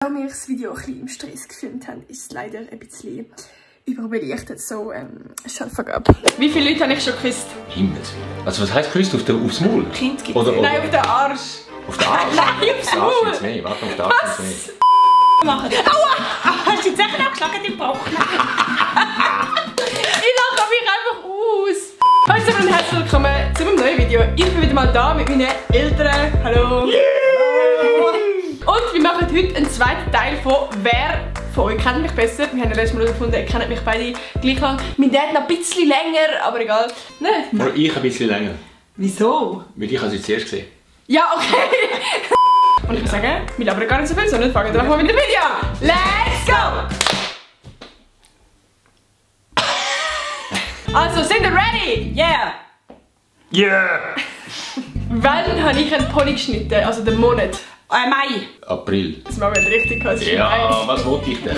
Weil wir das Video ein bisschen im Stress gefilmt haben, ist es leider ein bisschen überbelichtet, so shut fuck up. Wie viele Leute habe ich schon geküsst? Himmelswillen. Also was heisst geküsst? Aufs Maul? Kind gibt's oder Nein, auf den Arsch. Auf den Arsch? Nein, aufs Maul. Auf den Arsch mehr. Warte, auf den Arsch mehr. Machen. Aua! Hast du die Sachen abgeschlagen, die gebrochen? Ich lache mich einfach aus. Hallo und herzlich willkommen zu einem neuen Video. Ich bin wieder mal da mit meinen Eltern. Hallo. Yeah. Und wir machen heute einen zweiten Teil von «Wer von euch kennt mich besser?». Wir haben ja letztes Mal herausgefunden, ihr kennt mich beide gleich lang. Mein Dad noch ein bisschen länger, aber egal. Nicht? Oder ich ein bisschen länger. Wieso? Weil ich sie zuerst gesehen. Ja, okay. Und ich muss sagen, wir labern gar nicht so viel, sondern fangen wir mit dem Video an. Let's go! Also, sind wir ready? Yeah! Yeah! Wann habe ich einen Pony geschnitten? Also den Monat? Mai. April. Das machen wir richtig. Das ist Ja, was wollte ich denn?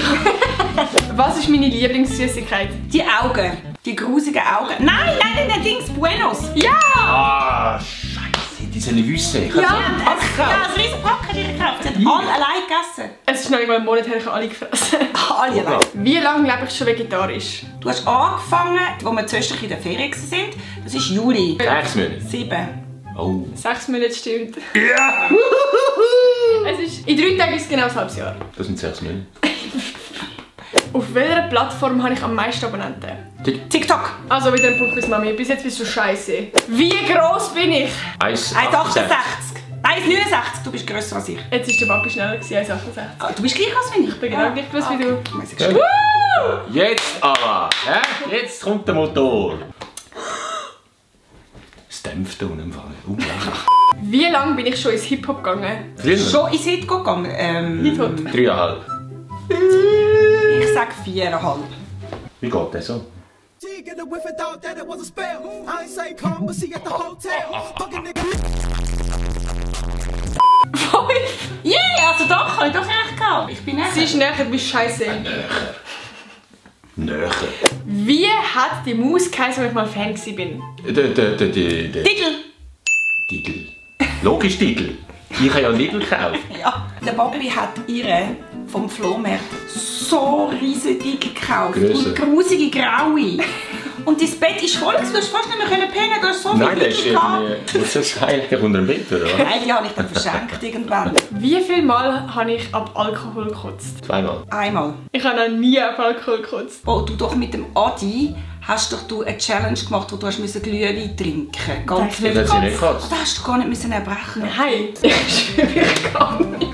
Was ist meine Lieblingssüßigkeit? Die Augen. Die grusigen Augen. Nein, nein, Dings. Buenos. Ja! Ah, Scheiße, diese Wüsse. Ja, ein riesen Packen die gekauft. Sie hat alle allein gegessen. Es ist noch nicht mal ein Monat her, ich habe alle gefressen. Alle allein. Wie lange lebe ich schon vegetarisch? Du hast angefangen, als wir zuerst in der Ferien waren. Das ist Juli. 6 Monate. 7. Oh. 6 Monate stimmt. Ja! Es ist, in 3 Tagen ist es genau ein halbes Jahr. Das sind 6 Monate. Auf welcher Plattform habe ich am meisten Abonnenten? TikTok. Also wieder ein Punkt fürs Mami. Bis jetzt bist du scheiße. Wie gross bin ich? 1,68. 1,69. Du bist grösser als ich. Jetzt ist der Papi schneller gewesen, 1,68. Du bist gleich als ich. Ich bin genau gleich groß wie du. Jetzt aber! Hä? Jetzt kommt der Motor. Es dämpft unten im Fall. Unglaublich. Wie lange bin ich schon ins Hip-Hop gegangen? Schon ins Hit gegangen? Hip-Hop. 3,5. Ich sag 4,5. Wie geht das so? Yeah, also doch, habe ich doch recht gehabt. Ich bin näher. Sie ist näher, du bist scheiße. Näher. Wie hat die Maus geheißen, als ich mal Fan war? Titel. Titel. Logisch Titel. Ich habe ja einen Titel gekauft. Ja, der Papi hat ihre vom Flohmarkt so riesige Titel gekauft. Grösser. Und grusige graue. Und dein Bett ist voll, du hast fast nicht mehr pennen, du hast so Nein, viele das ist Titel gehabt. irgendwie... Muss das sein? Unter dem Bett, oder was? Nein, die habe ich dann verschenkt irgendwann. Wie viele Mal habe ich ab Alkohol gekotzt? 2-mal. Einmal. Ich habe noch nie ab Alkohol gekotzt. Wo du doch mit dem Adi hast doch du eine Challenge gemacht, wo du hast Glühwein trinken musst. Ganz viel. Das hat sie nicht gekotzt. Das hast du gar nicht müssen erbrechen. Nein, ich schwöre, ich kann nicht.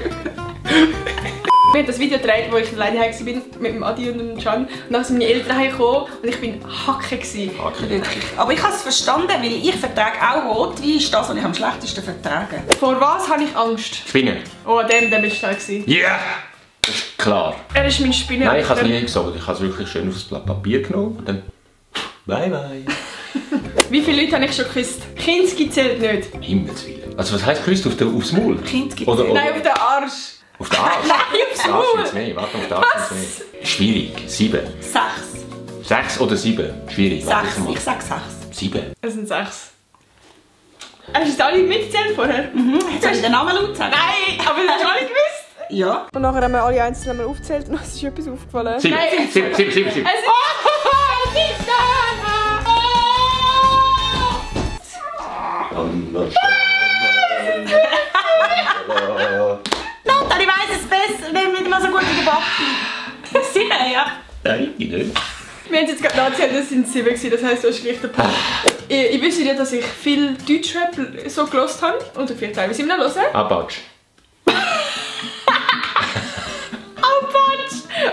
Wir haben das Video gedreht, wo ich alleine war mit dem Adi und dem Can. Und dann sind meine Eltern gekommen und ich bin Hacke. Wirklich. Aber ich habe es verstanden, weil ich vertrage auch Rotwein, ist das, was ich am schlechtesten vertrage. Vor was habe ich Angst? Spinnen. Oh, dem war schnell. Ja! Yeah. Das ist klar. Er ist mein Spinner. Nein, ich habe es nie gesagt. Ich habe es wirklich schön auf das Blatt Papier genommen und dann... Bye bye. Wie viele Leute habe ich schon geküsst? Kinski zählt nicht. Himmelswillen. Also was heisst geküsst? Aufs Maul? Kind gibt Oder, Nein, auf den Arsch. Auf den Arsch? Nein, aufs Auf den Arsch Maul. sind's mehr. Warte, auf den Arsch sind's mehr. Schwierig. 7. 6. 6 oder 7? Schwierig. 6. Ich sag 6. 7. Es sind 6. Hast du alle mitgezählt vorher? Jetzt soll ich den Namen laut sagen? Nein, aber das hast du alle gewusst. Ja. Und nachher haben wir alle einzeln mal aufgezählt und es ist etwas aufgefallen. 7. Nein, 7. es ist... Nathan, ich weiss es besser, nicht immer so gut wie der Papi. Sicher, ja. Nein, ich nicht. Wir haben jetzt gerade nachgezählt, das sind 7 gewesen, das heisst, du hast gleich den Punkt. Ich wüsste ja, dass ich viel Deutschrap so gehört habe und vielleicht teilweise immer noch hören. Apache.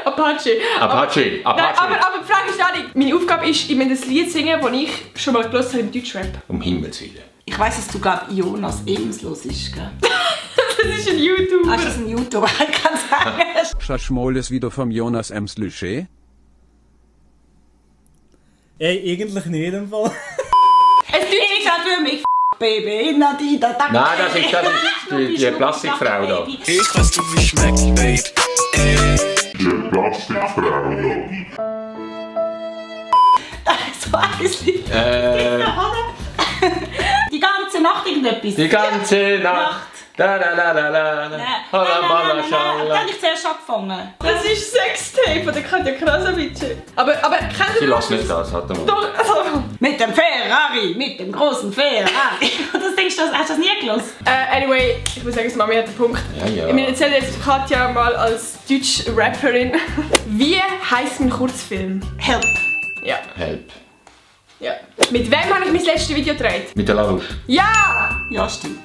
Apache. Apache. Nein, aber die Frage ist nicht. Meine Aufgabe ist, ich muss ein Lied singen, das ich schon mal gehört habe im Deutschrap. Um Himmels Willen. Ich weiss, dass du, glaub, Jonas Ems hörst, gell? Das ist ein YouTuber. Hast du das ein YouTuber? Ich kann sagen. Schmoll ist wieder vom Jonas Ems Lüché. Ey, eigentlich nicht im Fall. Ich sag für mich, Baby, Nadine, danke. Nein, das ist die Plastikfrau da. Ich weiß, du wie schmeckt, Babe. Die Plastikfrau da. So ein Lied. Die ganze Nacht irgendetwas. Die ganze Nacht. Da da da da da. Nein, da habe ich zuerst angefangen. Das ist Sextape, der kann ja krass ein bisschen. Aber kennt Sie ihr lassen nicht das, hat er mal. Doch, also. Mit dem Ferrari, mit dem großen Ferrari. Das denkst du, hast du das nie gelesen? Anyway, ich muss sagen, das Mami hat einen Punkt. Ja. Ich erzähle jetzt Katja mal als deutsche Rapperin. Wie heisst mein Kurzfilm? Help. Ja. Help. Ja. Mit wem habe ich mein letztes Video gedreht? Mit der Larouche. Ja! Ja, stimmt.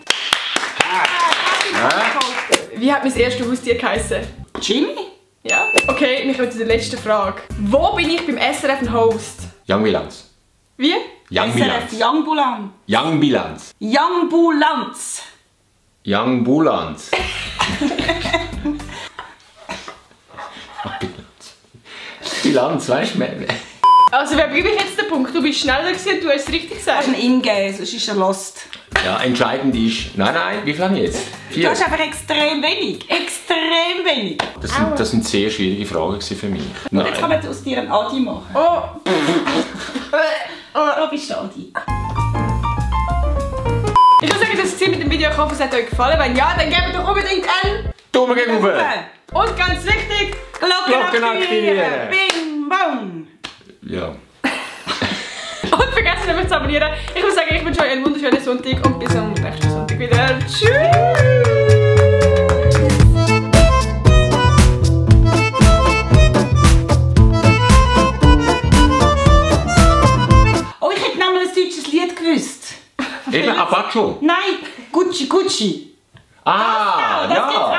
Wie hat mein erstes Haustier geheißen? Jimmy? Ja. Okay, wir kommen zu der letzten Frage. Wo bin ich beim SRF ein Host? Young Bilanz. Wie? Young Bilanz. Young Bulan. Young Bilanz. Young Bulanz. Young Bilanz. Bilanz, weißt du? Also, wer gebe ich jetzt den Punkt? Du bist schneller gewesen, du hast es richtig Du gesagt. hast ihn eingegeben, sonst ist er lost. Ja, entscheidend ist. Nein, wie viel haben wir jetzt? Du 4. hast einfach extrem wenig. Extrem wenig. Das sind sehr schwierige Fragen für mich. Jetzt kann man aus dir einen Adi machen. Oh! Oh, bist du Adi? Ich muss sagen, das mit dem Video, ich hoffe, es hat euch gefallen. Wenn ja, dann gebt doch unbedingt einen Daumen gegen oben. Und ganz wichtig, Glocken aktivieren. Bing, bong. Ja. und vergesst nicht mehr zu abonnieren. Ich muss sagen, ich wünsche euch einen wunderschönen Sonntag und bis am nächsten Sonntag wieder. Tschüss! Eben Apache. Nein, Gucci. Ah, Das ja.